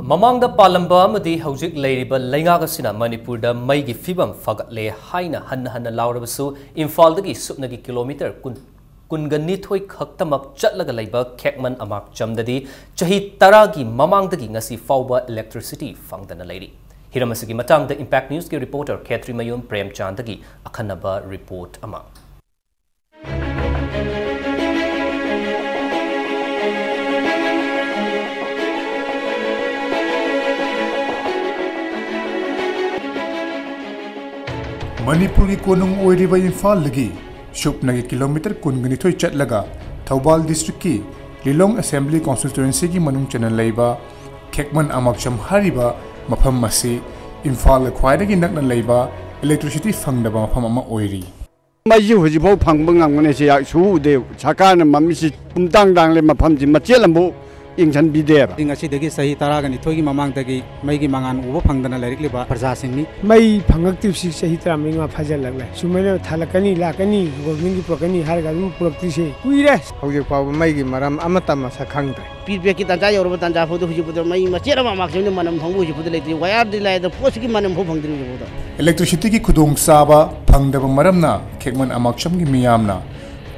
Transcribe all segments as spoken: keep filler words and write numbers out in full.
ꯃꯃꯥꯡꯗ ꯄꯥꯜꯂꯝꯕ ꯑꯃꯗꯤ ꯍꯧꯖꯤꯛ ꯂꯩꯔꯤꯕ ꯂꯩꯉꯥꯛ ꯑꯁꯤꯅ ꯃꯅꯤꯄꯨꯔꯗ ꯃꯩꯒꯤ ꯐꯤꯕꯝ ꯐꯒꯠꯂꯦ ꯍꯥꯏꯅ ꯍꯟꯅ ꯍꯟꯅ ꯂꯥꯎꯔꯕꯁꯨ, ꯏꯝꯐꯥꯜꯗꯒꯤ ꯁꯨꯞꯅꯒꯤ ꯀꯤꯂꯣꯃꯤꯇꯔ ꯀꯨꯟ, ꯀꯨꯟꯒ ꯅꯤꯊꯣꯏ ꯈꯛꯇꯃꯛ ꯆꯠꯂꯒ ꯂꯩꯕ ꯈꯦꯛꯃꯟ ꯑꯃꯥꯛꯆꯝꯗꯗꯤ ꯆꯍꯤ ꯇꯔꯥꯒꯤ ꯃꯃꯥꯡꯗꯒꯤ ꯉꯁꯤ ꯐꯥꯎꯕ electricity ꯐꯪꯗꯅ ꯂꯩꯔꯤ꯫ ꯍꯤꯔꯝ ꯑꯁꯤꯒꯤ ꯃꯇꯥꯡꯗ Impact Newsꯀꯤ reporter ꯈꯦꯇ꯭ꯔꯤꯃꯌꯨꯝ ꯄ꯭ꯔꯦꯝꯆꯥꯟꯗꯒꯤ ꯑꯈꯟꯅꯕ report ꯑꯃ꯫ ꯃꯅꯤꯄꯨꯔꯒꯤ ꯀꯣꯅꯨꯡ ꯑꯣꯏꯔꯤꯕ ꯏꯝꯐꯥꯜꯗꯒꯤ ꯁꯨꯞꯅꯒꯤ ꯀꯤꯂꯣꯃꯤꯇꯔ ꯀꯨꯟꯒ ꯅꯤꯊꯣꯏ ꯆꯠꯂꯒ ꯊꯧꯕꯥꯜ districtꯀꯤ ꯂꯤꯂꯣꯡ assembly constituencyꯒꯤ ꯃꯅꯨꯡ ꯆꯟꯅ ꯂꯩꯕ ꯈꯦꯛꯃꯟ ꯑꯃꯥꯛꯆꯝ ꯍꯥꯏꯔꯤꯕ ꯃꯐꯝ ꯑꯁꯤ ꯏꯝꯐꯥꯜꯒ ꯈ꯭ꯋꯥꯏꯗꯒꯤ ꯅꯛꯅ ꯂꯩꯕ electricity ꯐꯪꯗꯕ ꯃꯐꯝ ꯑꯃ ꯑꯣꯏꯔꯤ꯫ ꯃꯩꯁꯤ ꯍꯧꯖꯤꯛꯐꯥꯎ ꯐꯪꯕ ꯉꯝꯒꯅꯤ ꯁꯤ ꯁꯨ ꯎꯗꯦ꯫ ꯁꯔꯀꯥꯔꯅ ꯃꯃꯤꯁꯤ ꯄꯨꯝꯇꯥꯡ ꯇꯥꯡꯂꯦ, ꯃꯐꯝꯁꯤ ꯃꯆꯦꯠ ꯑꯃꯐꯥꯎ ꯌꯦꯡꯁꯤꯟꯕꯤꯗꯦꯕ꯫ ꯉꯁꯤꯗꯒꯤ ꯆꯍꯤ ꯇꯔꯥꯒ ꯅꯤꯊꯣꯏꯒꯤ ꯃꯃꯥꯡꯗꯒꯤ ꯃꯩꯒꯤ ꯃꯉꯥꯜ ꯎꯕ ꯐꯪꯗꯅ ꯂꯩꯔꯛꯂꯤꯕ ꯄ꯭ꯔꯖꯥꯁꯤꯡꯅꯤ꯫ ꯃꯩ ꯐꯪꯉꯛꯇ꯭ꯔꯤꯕꯁꯤ ꯆꯍꯤ ꯇꯔꯥꯃꯔꯤ ꯃꯉꯥ ꯐꯥꯖꯤꯜꯂꯛꯂꯦ꯫ ꯁꯨꯃꯥꯏꯅ ꯊꯥꯜꯂꯛꯀꯅꯤ, ꯂꯥꯛꯀꯅꯤ, governmentꯀꯤ ꯄꯨꯔꯛꯀꯅꯤ ꯍꯥꯏꯔꯒ ꯑꯗꯨꯝ ꯄꯨꯔꯛꯇ꯭ꯔꯤꯁꯦ ꯀꯨꯏꯔꯦ꯫ ꯍꯧꯖꯤꯛ ꯐꯥꯎꯕ ꯃꯩꯒꯤ ꯃꯔꯝ ꯑꯃꯠꯇ ꯃꯁꯛ ꯈꯪꯗ꯭ꯔꯦ꯫ Feedbackꯀꯤ ꯇꯥꯟꯖꯥ ꯌꯧꯔꯕ ꯇꯥꯟꯖꯥ ꯐꯥꯎꯗ ꯍꯧꯖꯤꯛ ꯐꯥꯎꯗ ꯃꯩ ꯃꯆꯦꯠ ꯑꯃ ꯑꯃꯥꯛꯆꯝꯗ ꯃꯅꯝ ꯐꯪꯕ ꯍꯧꯖꯤꯛ ꯐꯥꯎꯗ ꯂꯩꯇ꯭ꯔꯤ꯫ Wireꯗꯤ ꯂꯥꯏꯗ, postꯀꯤ ꯃꯅꯝ ꯐꯥꯎ ꯐꯪꯗ꯭ꯔꯤ ꯍꯧꯖꯤꯛ ꯐꯥꯎꯗ꯫ Electricityꯒꯤ ꯈꯨꯗꯣꯡꯆꯥꯕ ꯐꯪꯗꯕ ꯃꯔꯝꯅ ꯈꯦꯛꯃꯟ ꯑꯃꯥꯛꯆꯝꯒꯤ ꯃꯤꯌꯥꯝꯅ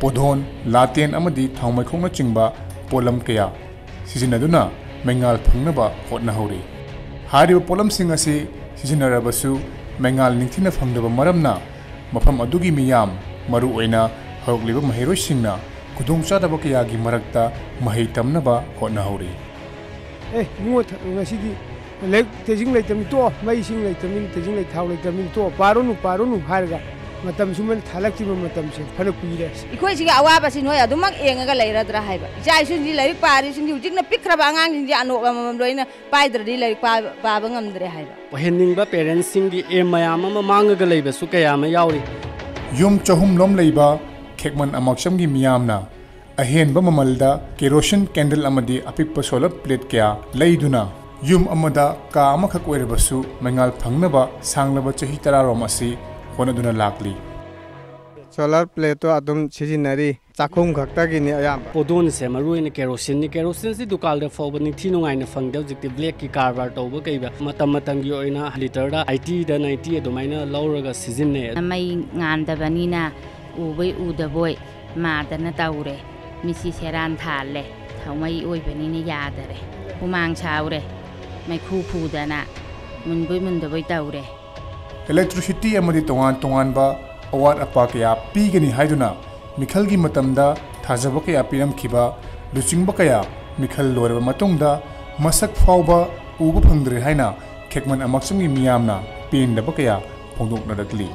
ꯄꯣꯗꯣꯟ, ꯂꯥꯇꯦꯟ ꯑꯃꯗꯤ ꯊꯥꯎ ꯃꯩꯈꯣꯛꯅꯆꯤꯡꯕ ꯄꯣꯠꯂꯝ ꯀꯌꯥ ꯁꯤꯖꯤꯟꯅꯗꯨꯅ ꯃꯩꯉꯥꯜ ꯐꯪꯅꯕ ꯍꯣꯠꯅꯍꯧꯔꯤ꯫ ꯍꯥꯏꯔꯤꯕ ꯄꯣꯠꯂꯝꯁꯤꯡ ꯑꯁꯤ ꯁꯤꯖꯤꯟꯅꯔꯕꯁꯨ ꯃꯩꯉꯥꯜ ꯅꯤꯡꯊꯤꯅ ꯐꯪꯗꯕ ꯃꯔꯝꯅ ꯃꯐꯝ ꯑꯗꯨꯒꯤ ꯃꯤꯌꯥꯝ, ꯃꯔꯨꯑꯣꯏꯅ ꯍꯧꯔꯛꯂꯤꯕ ꯃꯍꯩꯔꯣꯏꯁꯤꯡꯅ ꯈꯨꯗꯣꯡꯆꯥꯗꯕ ꯀꯌꯥꯒꯤ ꯃꯔꯛꯇ ꯃꯍꯩ ꯇꯝꯅꯕ ꯍꯣꯠꯅꯍꯧꯔꯤ꯫ ꯑꯦ, ꯏꯕꯨꯡꯉꯣ, ꯊ-, ꯉꯁꯤꯗꯤ ꯂꯥꯏꯔꯤꯛ ꯇꯦꯖꯤꯡ ꯂꯩꯇꯕꯅꯤ, ꯇꯣꯛꯑꯣ꯫ ꯃꯩ ꯏꯁꯤꯡ ꯂꯩꯇꯕꯅꯤ, ꯇꯦꯖꯤꯡ ꯂꯩ-, ꯊꯥꯎ ꯂꯩꯇꯕꯅꯤ, ꯇꯣꯛꯑꯣ꯫ ꯄꯥꯔꯨꯅꯨ, ꯄꯥꯔꯨꯅꯨ ꯍꯥꯏꯔꯒ ꯃꯇꯝ ꯁꯨꯃꯥꯏꯅ ꯊꯥꯂꯛꯇ꯭ꯔꯤꯕ ꯃꯇꯝꯁꯦ ꯐꯅ ꯀꯨꯏꯔꯦ꯫ ꯑꯩꯈꯣꯏꯁꯤꯒꯤ ꯑꯋꯥꯕꯁꯤ ꯅꯣꯏ ꯑꯗꯨꯃꯛ ꯌꯦꯡꯉꯒ ꯂꯩꯔꯗ꯭ꯔꯥ ꯍꯥꯏꯕ꯫ ꯏꯆꯥ ꯏꯁꯨꯁꯤꯡꯁꯤ ꯂꯥꯏꯔꯤꯛ ꯄꯥꯔꯤꯁꯤꯡꯁꯤ ꯍꯧꯖꯤꯛꯅ ꯄꯤꯛꯈ꯭ꯔꯕ ꯑꯉꯥꯡꯁꯤꯡꯁꯤ ꯑꯅꯣꯞ ꯑꯃꯃꯝ ꯂꯣꯏꯅ ꯄꯥꯏꯗ꯭ꯔꯗꯤ ꯂꯥꯏꯔꯤꯛ ꯄꯥ-, ꯄꯥꯕ ꯉꯝꯗ꯭ꯔꯦ ꯍꯥꯏꯕ꯫ ꯑꯣꯏꯍꯟꯅꯤꯡꯕ parentsꯁꯤꯡꯒꯤ aim ꯃꯌꯥꯝ ꯑꯃ ꯃꯥꯡꯉꯒ ꯂꯩꯕꯁꯨ ꯀꯌꯥ ꯑꯃ ꯌꯥꯎꯔꯤ꯫ ꯌꯨꯝ ꯆꯍꯨꯝ ꯂꯣꯝ ꯂꯩꯕ ꯈꯦꯛꯃꯟ ꯑꯃꯥꯛꯆꯝꯒꯤ ꯃꯤꯌꯥꯝꯅ ꯑꯍꯦꯟꯕ ꯃꯃꯜꯗ kerosene candle ꯑꯃꯗꯤ ꯑꯄꯤꯛꯄ solar plate ꯀꯌꯥ ꯂꯩꯗꯨꯅ ꯌꯨꯝ ꯑꯃꯗ ꯀꯥ ꯑꯃꯈꯛ ꯑꯣꯏꯔꯕꯁꯨ ꯃꯩꯉꯥꯜ ꯐꯪꯅꯕ ꯁꯥꯡꯂꯕ ꯆꯍꯤ ꯇꯔꯥꯔꯣꯝ ꯑꯁꯤ ꯍꯣꯠꯅꯗꯨꯅ ꯂꯥꯛꯂꯤ꯫ ꯁꯣꯂꯔ ꯄ꯭ꯂꯦꯠꯇꯣ ꯑꯗꯨꯝ ꯁꯤꯖꯤꯟꯅꯔꯤ꯫ ꯆꯥꯛꯈꯨꯝ ꯈꯛꯇꯒꯤꯅꯤ ꯑꯌꯥꯝꯕ꯫ ꯄꯣꯗꯣꯟꯁꯦ ꯃꯔꯨ ꯑꯣꯏꯅ ꯀꯦꯔꯣꯁꯤꯟꯅꯤ꯫ ꯀꯦꯔꯣꯁꯤꯟꯁꯤ ꯗꯨꯀꯥꯟꯗ ꯐꯥꯎꯕ ꯅꯤꯡꯊꯤ ꯅꯨꯡꯉꯥꯏꯅ ꯐꯪꯗꯦ꯫ ꯍꯧꯖꯤꯛꯇꯤ ꯕ꯭ꯂꯦꯛꯀꯤ ꯀꯔꯕꯥꯔ ꯇꯧꯕ ꯀꯩꯕ ꯃꯇꯝ ꯃꯇꯝꯒꯤ ꯑꯣꯏꯅ ꯂꯤꯇꯔꯗ ꯑꯩꯠꯇꯤꯗ ꯅꯥꯏꯟꯇꯤ ꯑꯗꯨꯃꯥꯏꯅ ꯂꯧꯔꯒ ꯁꯤꯖꯤꯟꯅꯩ꯫ ꯃꯩ ꯉꯥꯟꯗꯕꯅꯤꯅ ꯎꯕꯣꯏ ꯎꯗꯕꯣꯏ ꯃꯥꯗꯅ ꯇꯧꯔꯦ꯫ ꯃꯤꯠꯁꯤ ꯁꯦꯔꯥꯟ ꯊꯥꯜꯂꯦ꯫ ꯊꯥꯎꯃꯩ ꯑꯣꯏꯕꯅꯤꯅ ꯌꯥꯗꯔꯦ꯫ ꯍꯨꯃꯥꯡ ꯁꯥꯎꯔꯦ꯫ ꯃꯩꯈꯨ ꯐꯨꯗꯅ ꯃꯨꯟꯕꯣꯏ ꯃꯨꯟꯗꯕꯣꯏ ꯇꯧꯔꯦ꯫ Electricity ꯑꯃꯗꯤ ꯇꯣꯉꯥꯟ ꯇꯣꯉꯥꯟꯕ ꯑꯋꯥꯠ ꯑꯄꯥ ꯀꯌꯥ ꯄꯤꯒꯅꯤ ꯍꯥꯏꯗꯨꯅ ꯃꯤꯈꯜꯒꯤ ꯃꯇꯝꯗ ꯊꯥꯖꯕ ꯀꯌꯥ ꯄꯤꯔꯝꯈꯤꯕ ꯂꯨꯆꯤꯡꯕ ꯀꯌꯥ ꯃꯤꯈꯜ ꯂꯣꯏꯔꯕ ꯃꯇꯨꯡꯗ ꯃꯁꯛ ꯐꯥꯎꯕ ꯎꯕ ꯐꯪꯗ꯭ꯔꯦ ꯍꯥꯏꯅ ꯈꯦꯛꯃꯟ ꯑꯃꯛꯆꯝꯒꯤ ꯃꯤꯌꯥꯝꯅ ꯄꯦꯟꯗꯕ ꯀꯌꯥ ꯐꯣꯡꯗꯣꯛꯅꯔꯛꯂꯤ꯫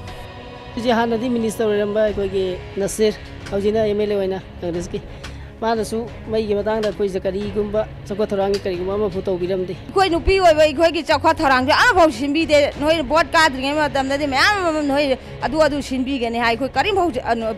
ꯍꯧꯖꯤꯛ ꯍꯥꯟꯅꯗꯤ ꯃꯤꯅꯤꯁꯇꯔ ꯑꯣꯏꯔꯝꯕ ꯑꯩꯈꯣꯏꯒꯤ ꯅꯁꯤꯔ, ꯍꯧꯖꯤꯛꯅ ꯑꯦꯝ ꯑꯦꯜ ꯑꯦ ꯑꯣꯏꯅ ꯀꯪꯒ꯭ꯔꯦꯁꯀꯤ, ꯃꯥꯅꯁꯨ ꯃꯩꯒꯤ ꯃꯇꯥꯡꯗ ꯑꯩꯈꯣꯏꯁꯦ ꯀꯔꯤꯒꯨꯝꯕ ꯆꯥꯎꯈꯠ ꯊꯧꯔꯥꯡꯒꯤ ꯀꯔꯤꯒꯨꯝꯕ ꯑꯃꯐꯥꯎ ꯇꯧꯕꯤꯔꯝꯗꯦ꯫ ꯑꯩꯈꯣꯏ ꯅꯨꯄꯤ ꯑꯣꯏꯕ ꯑꯩꯈꯣꯏꯒꯤ ꯆꯥꯎꯈꯠ ꯊꯧꯔꯥꯡꯁꯦ ꯑꯃꯐꯥꯎ ꯁꯤꯟꯕꯤꯗꯦ꯫ ꯅꯣꯏ ꯚꯣꯠ ꯀꯥꯗ꯭ꯔꯤꯉꯩ ꯃꯇꯝꯗꯗꯤ ꯃꯌꯥꯝ ꯑꯃ ꯅꯣꯏ ꯑꯗꯨ ꯑꯗꯨ ꯁꯤꯟꯕꯤꯒꯅꯤ ꯍꯥꯏ꯫ ꯑꯩꯈꯣꯏ ꯀꯔꯤꯝꯐꯥꯎ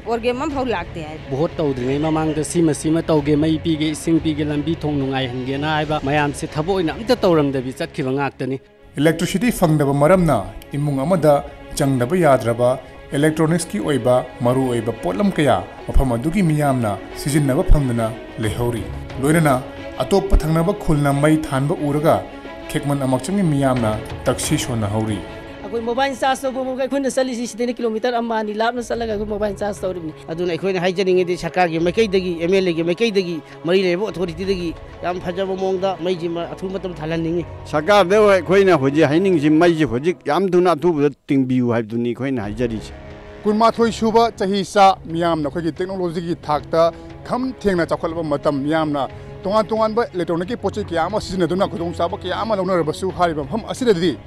ꯄ꯭ꯔꯣꯒ꯭ꯔꯥꯝ ꯑꯃꯐꯥꯎ ꯂꯥꯛꯇꯦ ꯍꯥꯏ꯫ ꯚꯣꯠ ꯇꯧꯗ꯭ꯔꯤꯉꯩ ꯃꯃꯥꯡꯗ ꯁꯤꯃ ꯁꯤꯃ ꯇꯧꯒꯦ, ꯃꯩ ꯄꯤꯒꯦ, ꯏꯁꯤꯡ ꯄꯤꯒꯦ, ꯂꯝꯕꯤ ꯊꯣꯡ ꯅꯨꯡꯉꯥꯏꯍꯟꯒꯦꯅ ꯍꯥꯏꯕ ꯃꯌꯥꯝꯁꯦ ꯊꯕꯛ ꯑꯣꯏꯅ ꯑꯝꯇ ꯇꯧꯔꯝꯗꯕꯤ ꯆꯠꯈꯤꯕ ꯉꯥꯛꯇꯅꯤ꯫ Electricity ꯐꯪꯗꯕ ꯃꯔꯝꯅ ꯏꯃꯨꯡ ꯑꯃꯗ ꯆꯪꯗꯕ ꯌꯥꯗ꯭ꯔꯕ electronics ꯀꯤ ꯑꯣꯏꯕ ꯃꯔꯨꯑꯣꯏꯕ ꯄꯣꯠꯂꯝ ꯀꯌꯥ ꯃꯐꯝ ꯑꯗꯨꯒꯤ ꯃꯤꯌꯥꯝꯅ ꯁꯤꯖꯤꯟꯅꯕ ꯐꯪꯗꯅ ꯂꯩꯍꯧꯔꯤ꯫ ꯂꯣꯏꯅꯅ ꯑꯇꯣꯞꯄ ꯊꯪꯅꯕ ꯈꯨꯜꯅ ꯃꯩ ꯊꯥꯟꯕ ꯎꯔꯒ ꯈꯦꯛꯃꯟ ꯑꯃꯛꯆꯝꯒꯤ ꯃꯤꯌꯥꯝꯅ ꯇꯛꯁꯤ ꯁꯣꯟꯅꯍꯧꯔꯤ꯫ ꯑꯩꯈꯣꯏ ꯃꯣꯕꯥꯏꯜ ꯆꯥꯔꯖ ꯇꯧꯕ ꯐꯥꯎꯕ ꯑꯩꯈꯣꯏꯅ ꯆꯠꯂꯤꯁꯤ ꯁꯤꯗꯩꯅ ꯀꯤꯂꯣꯃꯤꯇꯔ ꯑꯃ ꯑꯅꯤ ꯂꯥꯞꯅ ꯆꯠꯂꯒ ꯑꯩꯈꯣꯏ ꯃꯣꯕꯥꯏꯜ ꯆꯥꯔꯖ ꯇꯧꯔꯤꯕꯅꯤ꯫ ꯑꯗꯨꯅ ꯑꯩꯈꯣꯏꯅ ꯍꯥꯏꯖꯅꯤꯡꯉꯤꯗꯤ ꯁꯔꯀꯥꯔꯒꯤ ꯃꯥꯏꯀꯩꯗꯒꯤ, ꯑꯦꯝ ꯑꯦꯜ ꯑꯦꯒꯤ ꯃꯥꯏꯀꯩꯗꯒꯤ, ꯃꯔꯤ ꯂꯩꯅꯕ ꯑꯣꯊꯣꯔꯤꯇꯤꯗꯒꯤ ꯌꯥꯝ ꯐꯖꯕ ꯃꯑꯣꯡꯗ ꯃꯩꯁꯤꯃ ꯑꯊꯨꯕ ꯃꯇꯝ ꯊꯥꯜꯍꯟꯅꯤꯡꯉꯤ꯫ ꯁꯔꯀꯥꯔꯗ ꯑꯩꯈꯣꯏꯅ ꯍꯧꯖꯤꯛ ꯍꯥꯏꯅꯤꯡꯉꯤꯁꯤ ꯃꯩꯁꯤ ꯍꯧꯖꯤꯛ ꯌꯥꯝ ꯊꯨꯅ ꯑꯊꯨꯕꯗ ꯇꯤꯡꯕꯤꯌꯨ ꯍꯥꯏꯕꯗꯨꯅꯤ ꯑꯩꯈꯣꯏꯅ ꯍꯥꯏꯖꯔꯤꯁꯦ꯫ ꯀꯨꯟꯃꯥꯊꯣꯏ ꯁꯨꯕ ꯆꯍꯤ ꯆꯥ ꯃꯤꯌꯥꯝꯅ ꯑꯩꯈꯣꯏꯒꯤ technology ꯒꯤ ꯊꯥꯛꯇ ꯈꯝ ꯊꯦꯡꯅ ꯆꯥꯎꯈꯠꯂꯕ ꯃꯇꯝ, ꯃꯤꯌꯥꯝꯅ ꯇꯣꯉꯥꯟ ꯇꯣꯉꯥꯟꯕ electronic ꯀꯤ ꯄꯣꯠ ꯆꯩ ꯀꯌꯥ ꯑꯃ ꯁꯤꯖꯤꯟꯅꯗꯨꯅ ꯈꯨꯗꯣꯡꯆꯥꯕ ꯀꯌꯥ ꯑꯃ ꯂꯧꯅꯔꯕꯁꯨ ꯍꯥꯏꯔꯤꯕ ꯃꯐꯝ ꯑꯁꯤꯗꯗꯤ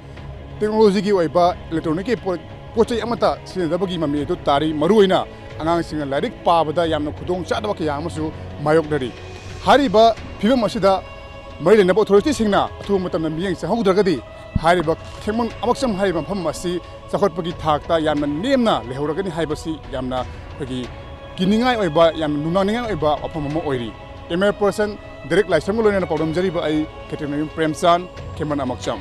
technology ꯒꯤ ꯑꯣꯏꯕ electronic ꯀꯤ ꯄꯣꯠ, ꯄꯣꯠ ꯆꯩ ꯑꯃꯠꯇ ꯁꯤꯖꯤꯟꯅꯗꯕꯒꯤ ꯃꯃꯤ ꯑꯗꯨ ꯇꯥꯔꯤ꯫ ꯃꯔꯨꯑꯣꯏꯅ ꯑꯉꯥꯡꯁꯤꯡꯅ ꯂꯥꯏꯔꯤꯛ ꯄꯥꯕꯗ ꯌꯥꯝꯅ ꯈꯨꯗꯣꯡ ꯆꯥꯗꯕ ꯀꯌꯥ ꯑꯃꯁꯨ ꯃꯥꯌꯣꯛꯅꯔꯤ꯫ ꯍꯥꯏꯔꯤꯕ ꯐꯤꯕꯝ ꯑꯁꯤꯗ ꯃꯔꯤ ꯂꯩꯅꯕ ꯑꯣꯊꯣꯔꯤꯇꯤꯁꯤꯡꯅ ꯑꯊꯨꯕ ꯃꯇꯝꯗ ꯃꯤꯠꯌꯦꯡ ꯆꯪꯍꯧꯗ꯭ꯔꯒꯗꯤ ꯍꯥꯏꯔꯤꯕ ꯈꯦꯛꯃꯟ ꯑꯃꯛꯆꯝ ꯍꯥꯏꯔꯤꯕ ꯃꯐꯝ ꯑꯁꯤ ꯆꯥꯎꯈꯠꯄꯒꯤ ꯊꯥꯛꯇ ꯌꯥꯝꯅ ꯅꯦꯝꯅ ꯂꯩꯍꯧꯔꯒꯅꯤ ꯍꯥꯏꯕꯁꯤ ꯌꯥꯝꯅ ꯑꯩꯈꯣꯏꯒꯤ ꯀꯤꯅꯤꯡꯉꯥꯏ ꯑꯣꯏꯕ, ꯌꯥꯝꯅ ꯅꯨꯡꯅꯥꯡꯅꯤꯡꯉꯥꯏ ꯑꯣꯏꯕ ꯋꯥꯐꯝ ꯑꯃ ꯑꯣꯏꯔꯤ꯫ Camera person ꯗꯦꯔꯦꯛ ꯂꯥꯏꯁ꯭ꯔꯝꯒ ꯂꯣꯏꯅꯅ ꯄꯥꯎꯗꯝꯖꯔꯤꯕ ꯑꯩ ꯈꯦꯇ꯭ꯔꯤꯃꯌꯨꯝ ꯄ꯭ꯔꯦꯝꯆꯥꯟ, ꯈꯦꯛꯃꯟ ꯑꯃꯛꯆꯝ꯫